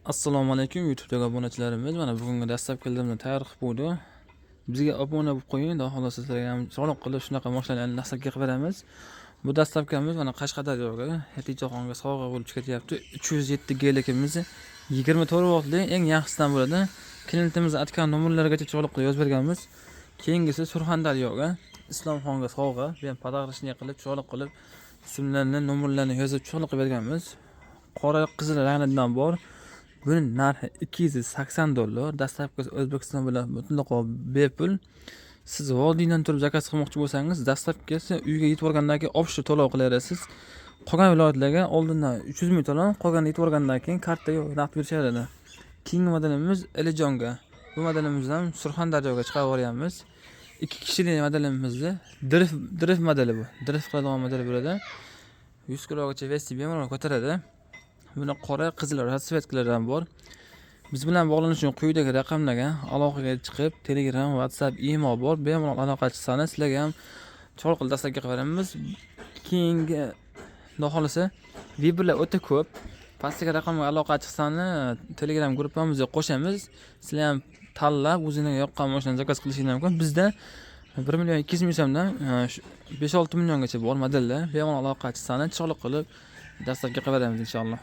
Assalomu alaykum, YouTube'dagi obunachilarimiz. Mana bugungi dastlabkilarni tayyor qilib qo'ydi. Bizga obuna bo'lib qo'ying, xudo xohlasa sizlarga ham chiroyli qilib shunaqa mashinalarni dastlabki qilib beramiz. Bu dastlabkamiz mana Qashqadaryoga Hatichaxonga sovg'a bo'lib chiqyapti. 307 Gelikimiz 24 voltli, eng yaxshisidan bo'ladi. Klientimiz aytgan nomerlargacha chiroyli qilib yozib berganmiz. Keyingisi Surxondaryoga Islomxonga sovg'a. Bu ham подарочный qilib, chiroyli qilib ismlarini, nomerlarini yozib, chiroyli qilib berganmiz. Qora, qizil rangidan bor. Buning narxi 280 dollar. Dastlabki O'zbekiston bilan mutlaqo bepul. Siz vodiydan turib zakaz qilmoqchi bo'lsangiz, dastlabkisi uyga yetib borgandan keyin общий to'lov qilaverasiz. Qolgan viloyatlarga oldindan 300 ming to'lov, qolgani yetib borgandan keyin kartaga naqd berishaveradi. Keyingi modelimiz Elijonga. Bu modelimizni ham Surxondaryoga chiqarib yuboryapmiz. Ikki kishilik modelimizni drift modeli bu. Drift qiladigan model bo'ladi. 100 kilogacha вес ni bemalol ko'taradi. Buni qora, qizil расцветка lar ham bor. Biz bilan bog'lanish uchun quyidagi raqamlarga aloqaga chiqib, Telegram, WhatsApp, email bor. Bemalol aloqa chiqsangiz, sizlarga ham chiroyli qilib dastlabki qilib beramiz. Keyingi, xudo xohlasa, Viberlar o'ta ko'p. Pastdagi raqamga aloqa chiqsani Telegram gruppamizga qo'shamiz. Sizlar ham tanlab, o'zingizga yoqqan mashinani zakaz qilishingiz mumkin. Bizda 1 million 200 ming so'mdan 5-6 milliongacha bor modellar. Bemalol aloqa chiqsani chiroyli qilib dastlabki qilib beramiz, inshaalloh.